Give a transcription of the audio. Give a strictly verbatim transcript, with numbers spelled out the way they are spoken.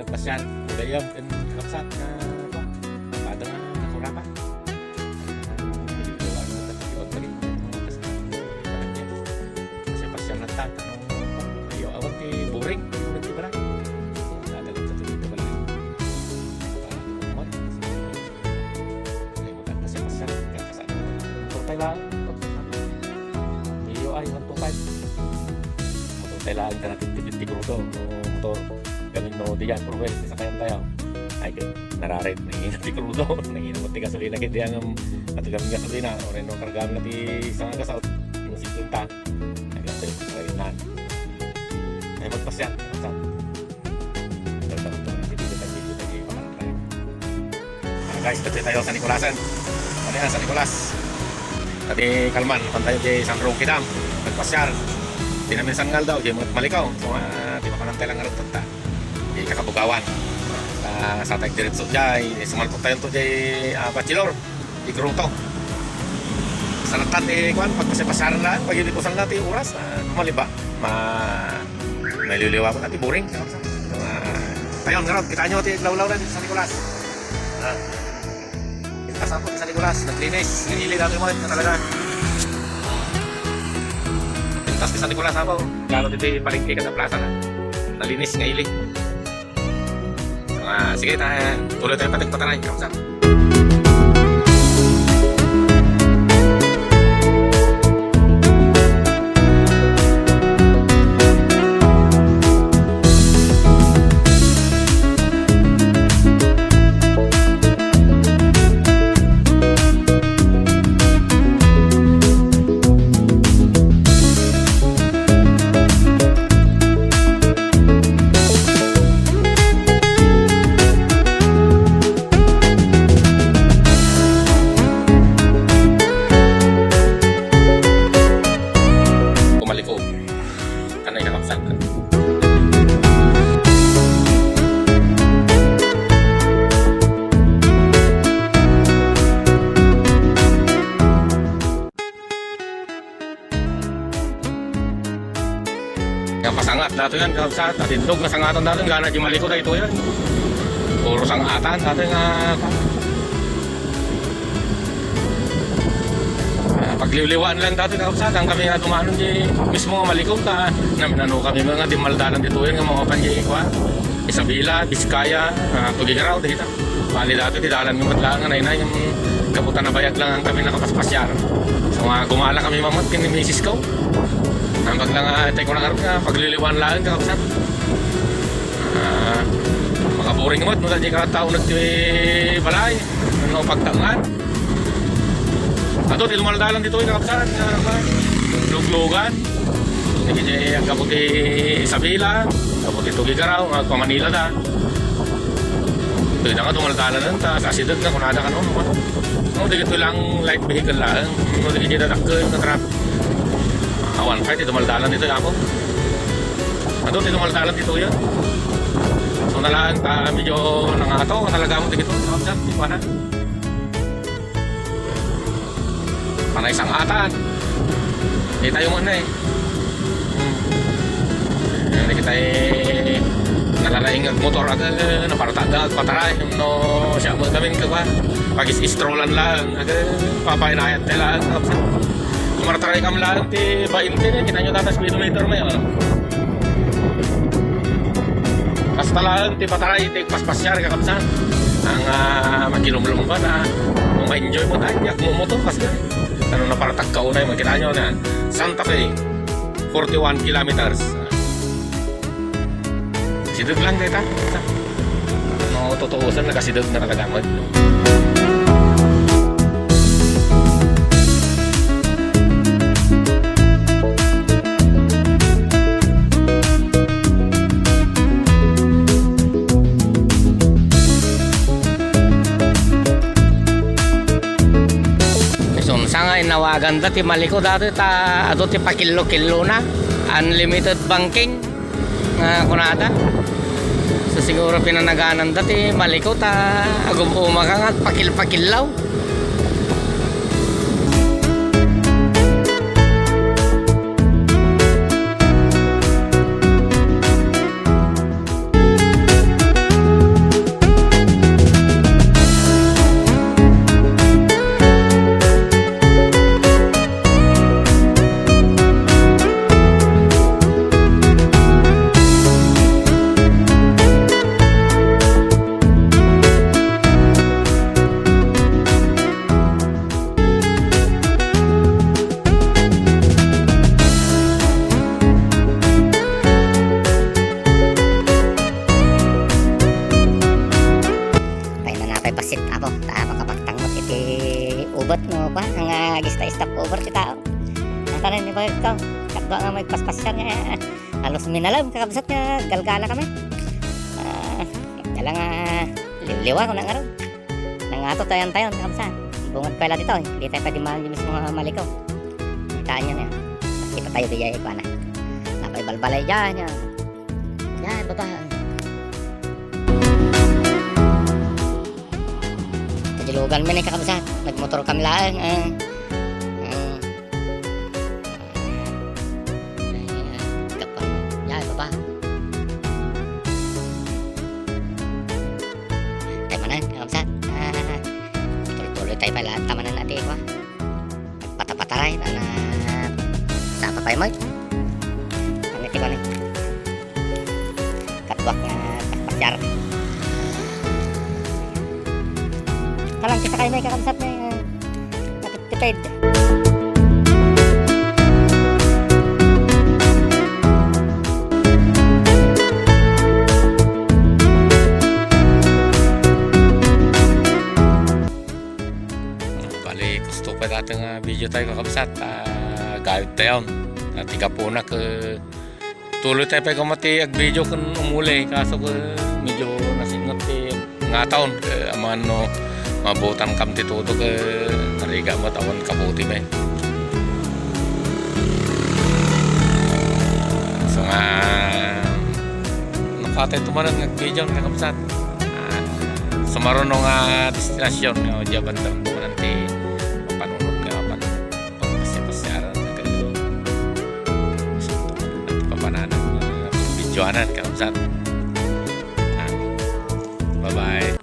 Pasiar, gayam, ken kakabsat, nga, kuwan, pada nga, nakurapa. Ibagbagi mo, ibagbagi mo, kasi pasiar na ta, ano, ayo, awan ti boring, boring ti barang. Dadalem ta dito, barang. Para, kuwan, Ay, maganda siya, kasya. Motor tayo lang. Iyo ay, one two five. Motor tayo lang, ita natin, tipid ti krudo. No, motor. Kami no, di yan, puro wes, sasakyan tayo. Ay, kay, nararit, nangina ti krudo. Nangina mo ti gasolina, kay di ang, um, ato kami gasolina. O rin, no, kargaan na ti isang gasol. Yung singkwenta. Ay, gasolina. Ay, magpasya. Magpasya. Ah, guys, ditoy tayo San Nicolasan. Ano yan, San Nicolas? Ditoy kalman, pantay di San Roque Dam. Nagpasiar. Di namin San Ngal daw, di mga malikaw. So, ah, di makanantay lang nga rugtatta. Di kakabugawan. Ah, sa tayo diretso jay, sumalpok tayo to jay, ah, Bachelor. Di Gruto. Salatan ti kuan, pagpasipasaran na, pag-inipusan na ti oras, ah, maliba. Ma-, maliliwa ko na ti boring. Ah, ayun, ngaron, kita nyo ti lawlaw na San Nicolas. Ah, pintas ako ti San Nicolas, naglinis. Nga ili dati mo, na talaga. Pintas ti San Nicolas ako. Klaro, dito palengke kada plaza na. Nalinis nga ili. Ah, sige, ta-, tuloy tayo patik pataray. Kamusta? Kumaliko. Kanay ka lang sa Nga pasangat dato yan, kabsat. At indog nga sangatan dato, gana di maliko dayto yan. Puro sangatan dato nga, ah, pagliwliwaan lang dato, kabsat. Ang kami nga dumanon di mismo nga maliko, ta naminano kami nga di maldalan dito yan, nga mga pan di, kwa, Isabela, Biskaya, ah, Tugigaraw, dito. Bali, dati ti dalan nga met laeng nga naynay, nga gapu ta nabayag lang kami nakapaspasiar. So, nga, gumala kami mamot ken ni misis ko. Nambag lang, ah, tay ko na nga pagliliwan laeng, kakabsat. Ah, makaboring met, no, dati ka tao nagti balay. Ano, pagtangan. Ato, ti dumaldalan dito, kakabsat, nga, luglugan. Dagiti aggapu ti Isabela, aggapu ti Tugigaraw, nga agpa-Manila da. Dagita nga dumaldalan ta, kasideg na kunada kano, no? No, dagitoy lang light vehicle laeng. No, dagiti dadakkel nga truck. Awan pay ti dumaldalan ditoy, apo. Adu ti dumaldalan ditoy, ah. So, nalaen ta medyo nangato, talaga mo dagito, di ba? Panay sangatan. Kita yung ano eh. Hmm. Yan, kita eh, nalalaing motor agad, napartaga, pataray, no, siya mo kami ka ba? Pag-is-istrolan lang, agad, papainayat nila, tapos, kumartaray kam lang, ti bainte, kita nyo tatas speedometer may, ano? Kasta lang, ti pataray, ti paspasiar, kakabsat. Ang, ah, makilumlum ba na, kung ma-enjoy mo tayo, yak mo motor, kasta. Ano na para tagkaunay, makita nyo na Santa Fe, forty-one kilometers. Sideg lang deta. No, tutuusan, nakasideg na talaga mo. Isunsa nga inawaganda ti maliko dati ta adu ti pakillo-killona, unlimited banking nga kunada. So, siguro pinanagananda ti maliko ta agum-uma ka nga pakil-pakillaw. Bassit, Apo, ta makapagtanggot iti ubet no, kua, nga agista-stop over ti tao. Natanan ni bagagko, kadua nga maipaspasiar nga, alos minalem, kakabsat, nga galgala kami. Ah, dala nga liwliwa, kuna ngarud. Nangato tayo tayo, kakabsat. Bungad pay la dito, eh. Di tayo pwede mahal yung mismo nga maliko. Kitaan nyo na yan. Kita tayo, di jay, kua na. Napay balbalay dyan, yan. Yan, baba. Kajilugan mi ni kakabsat. Nagmotor kami laeng, eh. Eh. Ay, ay, gapan. Yan, baba. Tayo manan, kakabsat. Ah, tuloy-tuloy tayo pala. Tama na natin, kua. Pata-pataray, na, na, sa pa pay mo? Ano ti kone? Katwak nga pasyar. Kalang kisa kayo may kakabsat na, ah, natitipid. Bali, gusto pa dati nga video tayo, kakabsat. Ah, gayod tayo. At ikapuna ke, tuloy tayo pa kamati ag video kun umuli. Kaso ke, medyo nasingot ti nga taon. Ke, aman no, mabutan kam ti tuto ke, nariga mo, tawan kabuti ba eh. So nga, nakatay tumanan nga video, kakabsat. Ah, sumaruno nga destinasyon nga diya banda tumanan ti panunod nga pan-, pagpasya-pasyaran nga ganito. So, papananan nga videoanan, kakabsat. Ah, bye-bye.